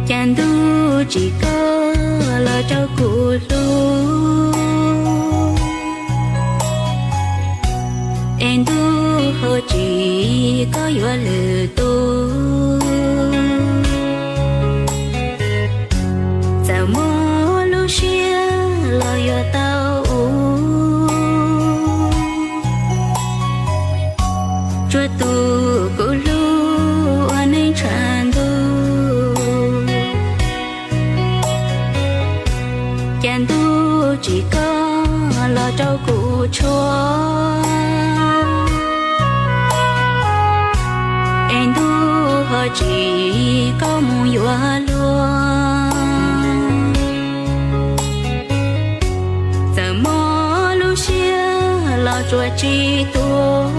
Cas ntuj tsim koj los rau kuv hlub, es ntuj ho tsim koj yuav lwm tus. Txawm muaj lub siab los yuav tau ua, tsuas tus kuv hlub ua neej tshav ntuj. Cas ntuj tsim koj los rau kuv tshuab, es ntuj ho tsim koj mus yuav luag. Txawm mob lub siab los tsuas tsis tuag,